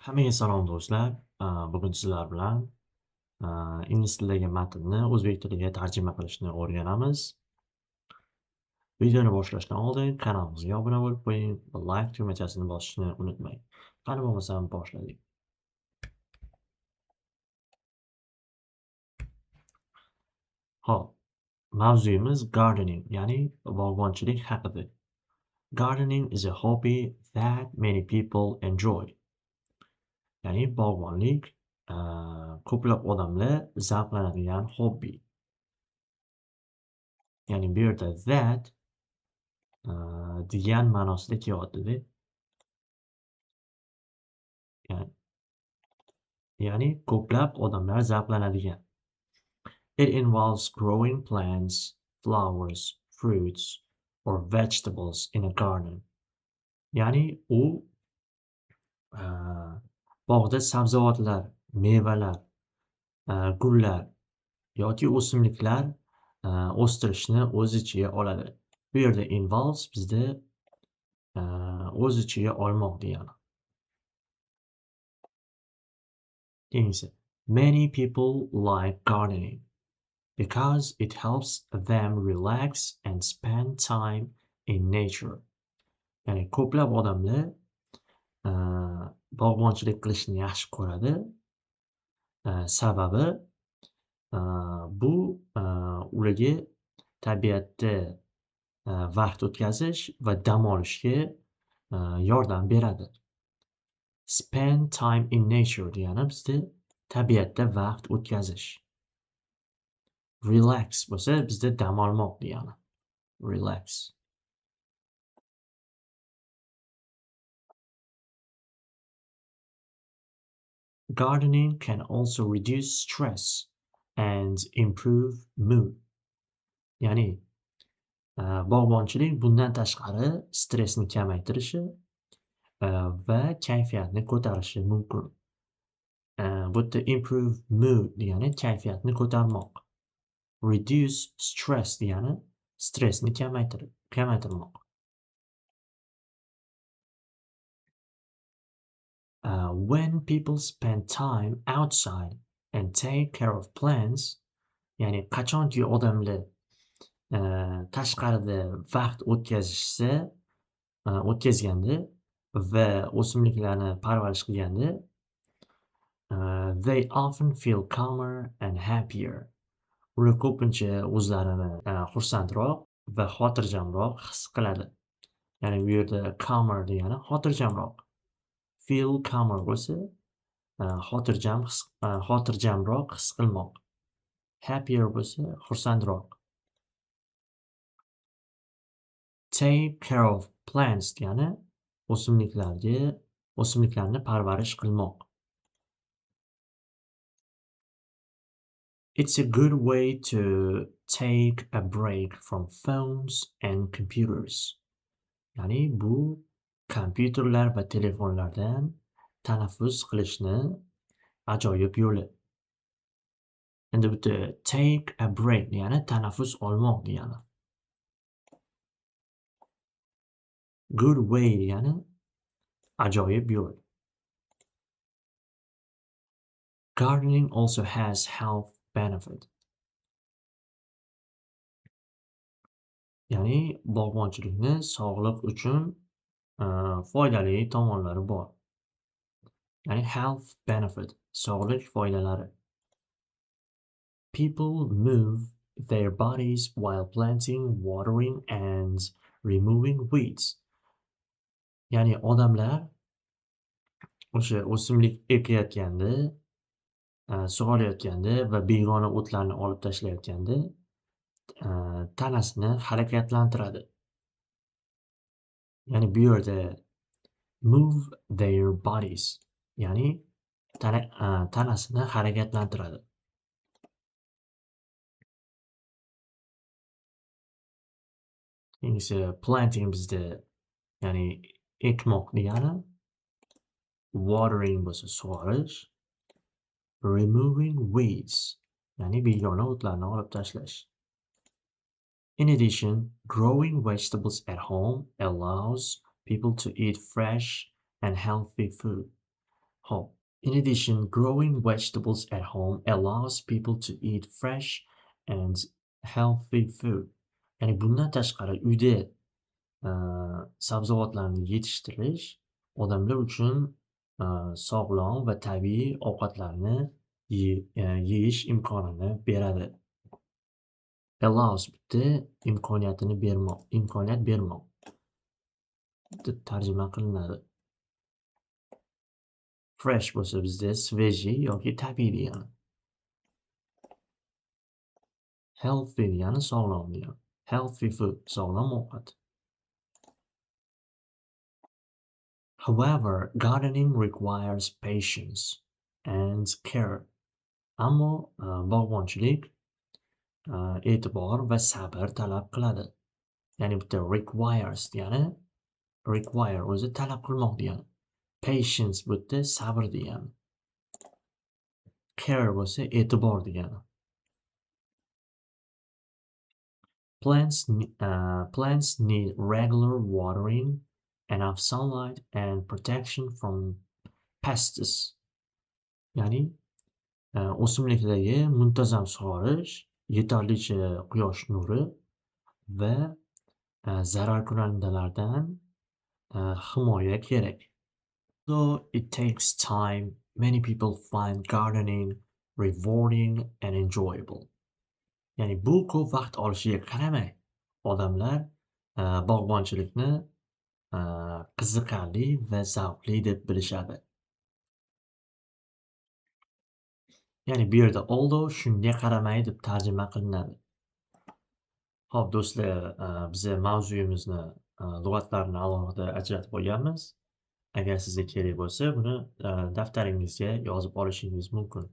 Hammaga salom do'stlar. Bugun sizlar bilan ingliz tilidagi matnni o'zbek tiliga tarjima qilishni o'rganamiz. Videoni boshlashdan oldin kanalimizga obuna bo'lib qo'ying va like tugmachasini bosishni unutmang. Qani bo'lmasam boshladik. Xo'p, mavzuyimiz gardening, ya'ni bog'bonchilik haqida. Gardening is a hobby that many people enjoy. Ya'ni bog'bonlik ko'plab odamlar zavqlanadigan hobbi. Ya'ni bu yerda that degan ma'nosida kelyapti-da. Ya'ni ko'plab odamlar zavqlanadigan. It involves growing plants, flowers, fruits or vegetables in a garden. Ya'ni u bog'da sabzavotlar, mevalar, gullar yoki o'simliklar o'stirishni o'z ichiga oladi. Bu yerda involves bizda o'z ichiga olmoq degani. Keyingisi, many people like gardening because it helps them relax and spend time in nature. Ya'ni ko'plab odamlar bog'bonchilik qilishni yaxshi ko'radi. Sababi bu ularga tabiatda vaqt o'tkazish va dam olishga yordam beradi. Spend time in nature degani bizda tabiatda vaqt o'tkazish. Relax bo'lsa bizda dam olmoq degani. Relax. Gardening can also reduce stress and improve mood. Ya'ni bog'bonchilik bundan tashqari stressni kamaytirishi va kayfiyatni ko'tarishi mumkin. Bu yerda improve mood degani kayfiyatni ko'tarmoq. Reduce stress degani stressni kamaytirmoq. When people spend time outside and take care of plants, ya'ni qachonki odamlar tashqarida vaqt o'tkazganda va o'simliklarni parvarish qilganda, they often feel calmer and happier. Ular ko'pincha o'zlarini xursandroq va xotirjamroq his qiladi. Ya'ni bu yerda calmer degani xotirjamroq. Feel calmer bo'lsa, xotirjamroq his qilmoq. Happier bo'lsa xursandroq. Take care of plants degani o'simliklarni parvarish qilmoq. It's a good way to take a break from phones and computers. Ya'ni bu kompyuterlar va telefonlardan tanaffus qilishni ajoyib yo'li. Endi bu yerda take a break degani tanaffus olmoq degani. Good way degani ajoyib yo'l. Gardening also has health benefit. Ya'ni bog'bonchilikni sog'liq uchun foydali tomonlari bor. Ya'ni health benefit, sog'liq foydalari. People move their bodies while planting, watering and removing weeds. Ya'ni odamlar o'sha o'simlik ekayotganda, sug'orayotganda va begona o'tlarni olib tashlayotganda, tanasini harakatlantiradi. Ya'ni bu yerda move their bodies, ya'ni tanasini harakatlantiradi. Keyingisi planting bizda, ya'ni ekmoq degani, watering bo'lsa sug'orish, removing weeds, ya'ni begona o'tlarni olib tashlash. In addition, growing vegetables at home allows people to eat fresh and healthy food. Xo'p. In addition, growing vegetables at home allows people to eat fresh and healthy food. Ya'ni bundan tashqari uyda sabzavotlarni yetishtirish odamlar uchun sog'lom va tabiiy ovqatlarni yeyish imkonini beradi. Allows bitta imkoniyatini bermoq, imkoniyat bermoq deb tarjima qilinadi. Fresh bo'lsa bizda свежий yoki tabiiy degani. Healthy degani sog'lom degani. Healthy food, sog'lom ovqat. However, gardening requires patience and care. Ammo bog'bonchilik e'tibor va sabr talab qiladi. Ya'ni bitta requires degani, require o'zi talab qilmoq degani. Patience bu yerda sabr degani. Care bo'lsa e'tibor degani. Plants need regular watering, enough sunlight and protection from pests. Ya'ni o'simliklarga muntazam sug'orish, yetarlicha quyosh nuri va zararkunandalardan himoya kerak. Though it takes time, many people find gardening rewarding and enjoyable. Ya'ni bu ko'p vaqt olishiga qaramay, odamlar bog'bonchilikni qiziqarli va zavqli deb bilishadi. Ya'ni bu yerda although shunga qaramay deb tarjima qilinadi. Xo'p, do'stlar, biza mavzuyimizni lug'atlarni alohida ajratib olganmiz. Agar sizga kerak bo'lsa, buni daftaringizga yozib olishingiz mumkin.